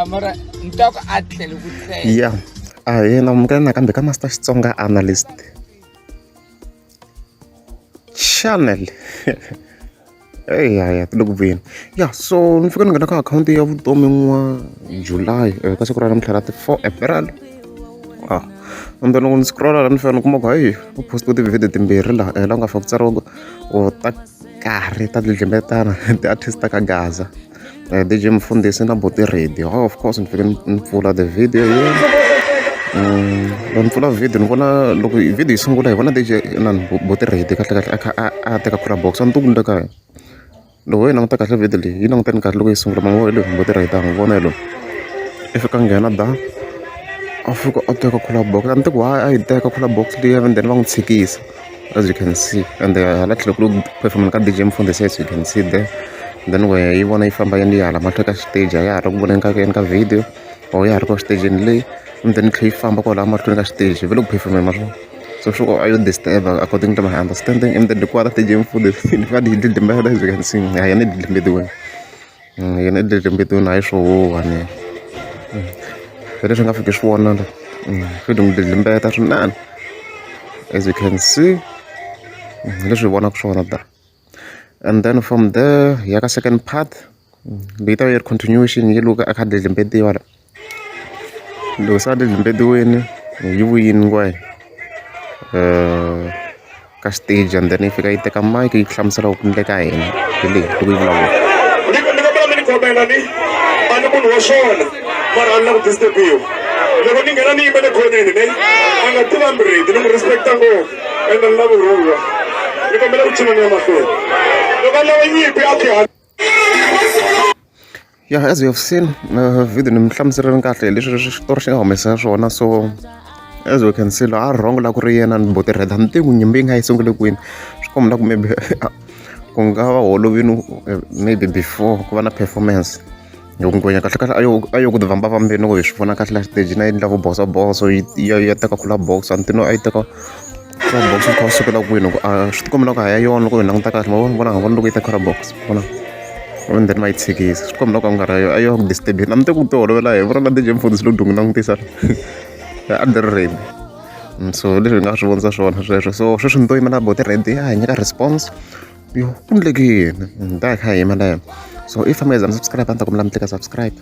Ya mara ni twa ku a tlhele ku tlela. Ya ahee na amukela nakambe ka Master Xitsonga Analyst Channel. Eya ya ti le ku vuyeni. Ya so ni fike ni nghena ka akhawunti ya vutomi n'wa July ka siku ra namuntlha ra ti-four April. Ah and then loko ni scroll-a la ni fika ni kuma ku hayi u post-e ti-video timbirhi laha la ku nga fika ku tsariwa ku or ta karhi ta dlidlimbetana ti-artist ta ka Gaza. DJ Mfundhisi na Buti Ready. Oh, of course ni fike ni pfula the video here. Loko ni pfula video ni vona loko video yi sungula hi vona DJ inani Buti Ready kahle kahle a kha a teka cooler box a ni tivi ku endleka yini. Loko ho yi languta kahle video leyi yi languteni kahle loko yi sungula ma n'wi vona hi loyi Buti Ready ha n'wi vona hi loyi. I fika a nghena da a fika a teka cooler box a ni tivi ku why a yi teka cooler box liya and then va n'wi tshikisa as you can see and hala tlhelo ku le ku perform-eni ka D_J Mfundhisi as you can see there. Then wehe yi vona yi famba yi ya hala mahlweni ka xiteji a ya ha ri ku voneni ka ka video or ya ha ri ka xitejini leyi and then yi tlhela yi famba kwalaya mahlweni ka xiteji va le ku perform-eni ma swona. So swi ku a yo disturb according to my understanding and then kwala D_J Mfundhisi ni fika ni dlidlimbeta as you can see ya yena i dlidlimbetiwini yena i dlidlimbetiwini hayi swo huhwa ni hi leswi nga fiki swi vona la swi n'wi dlidlimbeta swinene as you can see hi leswi hi vonaka swona la. And then from there hi ya ka second part leyi ta va yi ri continuation ya loko a kha a dlidlimbetiwa la. Loko se a dlidlimbetiwini yi vuyile ngwaye ka xiteji and then yi fika yi teka mic yi hlamusela ku endleka yini hi leyi loko yi vulavula. Ni ni kombela mi ni khomela ni a ni munhu wa swona mara a ni la ku disturb-iwa loko ni nghena ni yime le khoneni ne a nga ti vambi ready ni n'wi respect-a ngopfu ende ni lava rhula ni kombela ku cina ni ya mahlweni loko a lava nyimpi a ti Yeah, as you have seen, video ni mi hlamuserile kahle hi leswi xitori xi nga humesa swona so as we can see laha a wrong la ku ri yena ni Buti Red a ni tivi ku nyimpi yi nga yi sungule kwini swi komba na ku maybe ku nga va holovini maybe before ku va na performance hi ku ngwenya kahle kahle a yo a yo ku ti vambavambeni loko hi swi vona kahle la xiteji na endla vubosoboso yi ya ya teka cooler box a ni tivi no a yi teka cooler box yi kha yi sukela kwini ku a swi tikomba na ku a ya yona loko hi languta kahle ma vona vona ha vona loko yi ta cooler box vona and then va yi tshikisa swi komba na ku a nga ri a yo ku disturb-eni a ni tivi ku ti holovela hi vona na D_J Mfundhisi lo dungu langutisa a ni ri ready so leswi hi nga swi vonisa swona sweswo so sweswi ni to yimela Buti Ready a hi nyika response yo ku endleke yini ni ta hi kha hi yimela yena so if mi nga za mi subscribe a ni ta kombela mi tlika subscribe.